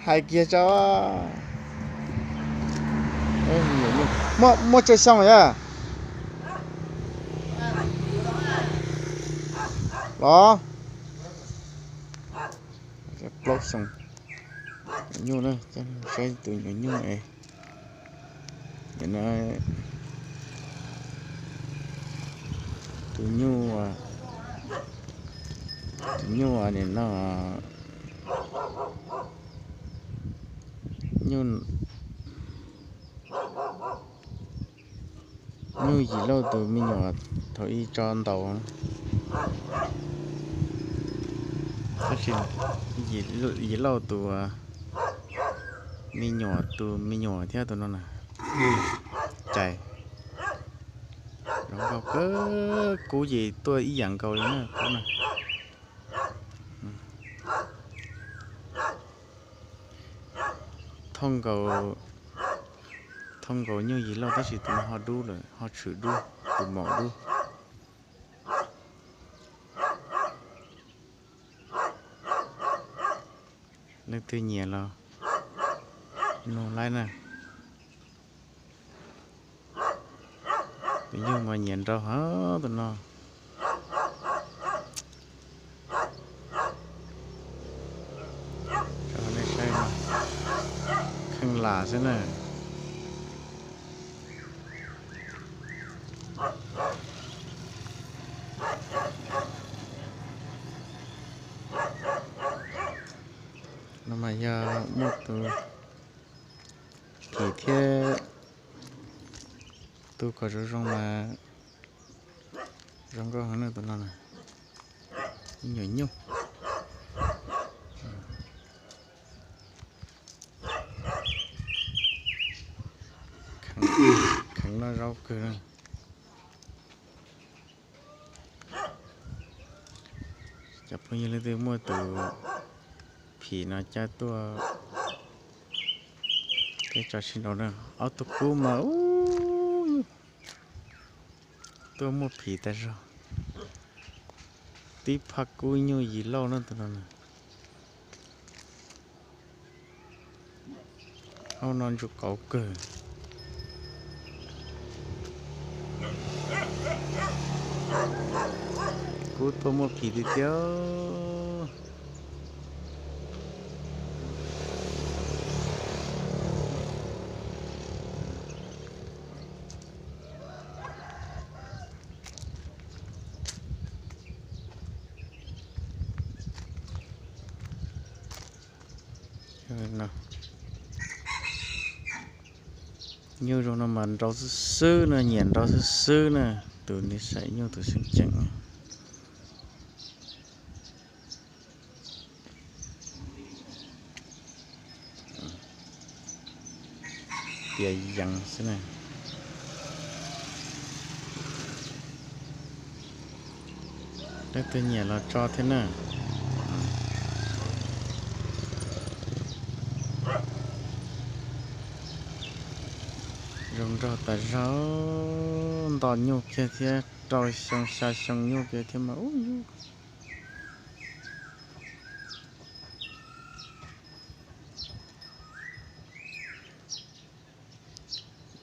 Hais kiag tso. Muaj tsawg xyoo yog? Los plaub xyoo. Nyuj na, saib tus nyuam nyuj es. Tus nyuj, tus nyuj nim no, nyuj, nyuj Yim Lauj tus me nyuam thaum ub tso ntaus. Tab sis Yim Lauj tus me nyuam, tus me nyuam thiab tus no na, cais, zoo nkauj kawg. Kub ces tuaj ib yam nkaus li na, kub na. Thooj nkaus, thooj nkaus nyuj Yim Lauj tab sis tus no ho dub lawm, ho tshwm dub, tus maum dub. Leej twg nyiam los nug laib na. Tus nyuj mas nyiam nrau heev tus no. Tso nej saib, kheej lam xwb na. No mas yog muaj tus phim thiab tu kom zoo zoo mas zoo nkauj heev na tus no na. Ib nyuam nyuj. Kheev noj zaub kawg na. Cov phooj ywg leej twg muaj tus phim no coj tuaj peb tso sib nraud na. Ob tug kub mas ub, tuaj muaj phim tas zog. Tib phaj kub nyuj Yim Lauj na tus no na. Auj no ntsuj qauv kawg. Kub tuaj muaj phim tiag tiag. Nyuj zoo no mas nrau xwb xwb na, nyiam nrau xwb xwb na. Tus niam saim nyuj tus xeeb ceem. Tias yees xwb na. Leej twg nyiam los tso thiab na. Zoo nraug tas zog, nto nyuj kiag thiab, rau xyoo xya xyoo nyuj kiag thiab mas ub yug.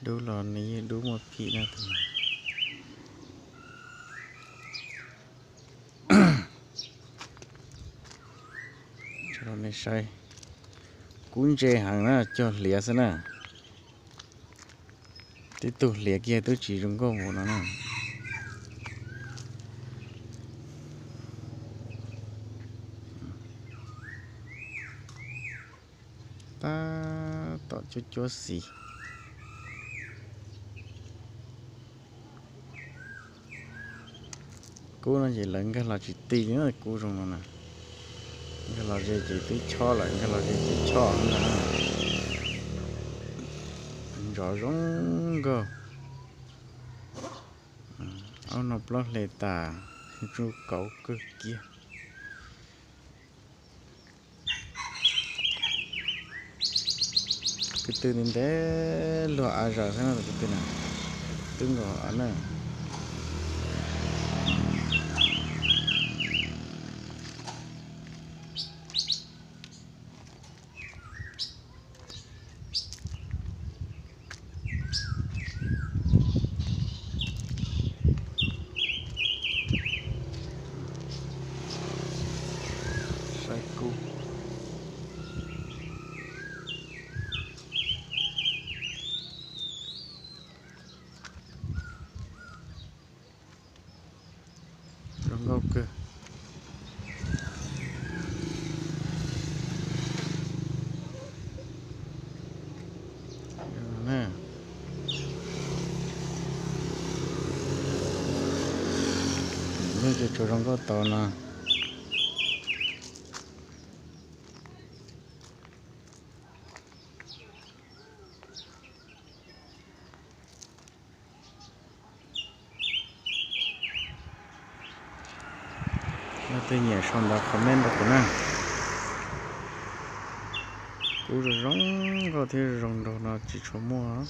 Dub los nws yeej dub muaj phim na tus no. Tso nej saib, kub ntse heev na, cog hliav xwb na. Tib tug hliav kiag twb tsis zoo nkauj mus no na. Tab tom cuab cuab xis. Kub no ces lawv nkag los tsis ti li, kub zoo no na. Nkag los ze ces twb chob lawm, nkag los ze ces chob no. Ntsov zoo nkauj. Auj no plaub hle tas, ntsuj qauv kawg kiag. Kwv tw ntev ntev luag av zaws xwb na, kwv tw na, twb nkaus av na. Tsuas zoo nkauj tod no. Leej twg nyiam sau ntawv comment rau kuv na. Kub zoo zoo nkauj thiab zoo nraug no tsis tshua muaj.